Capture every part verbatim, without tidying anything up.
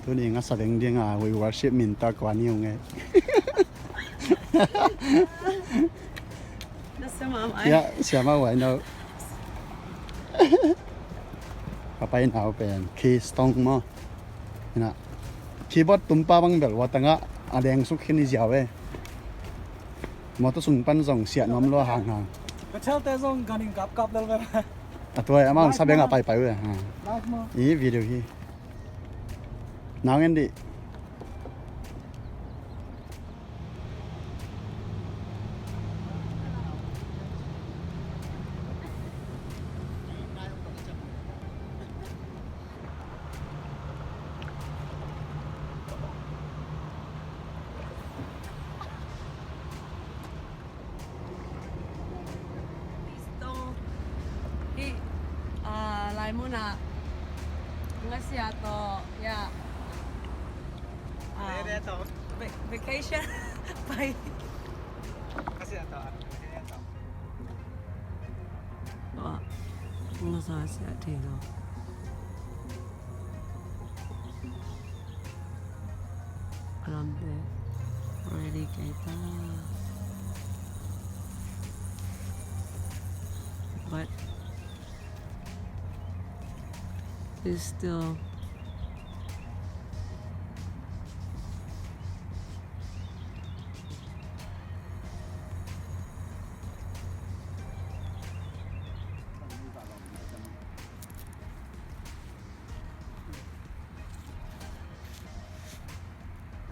Tuni nga sa ding ding a, we worship min ta kua ni ung e. Nasa mama. Ya, siama wai no. Ka pai nau pen keystone maw. Ina. Keyboard tumpa bang bel wa tanga a deng suk khin i ziau e. Mawtaw sung pan zong siah nuam lua hang hang. Ka thelte zong ganin kapkap lel ve. A tua e, amang sa beng a paipai ve. Ha. Live maw. I video hi. Nang en di. Hih, ah, lai mun ah ngaksia tawh, ya. Ah, vacation pai. Ngaksia tawh, ngaksia tawh. Wah, ngaksia thei lo. Alam te ready kei ta. But it's still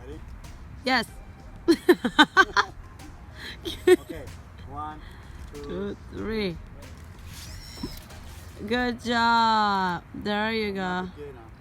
Ready? Yes. Okay. One, two, two, three. Good job. There you go. Okay, now.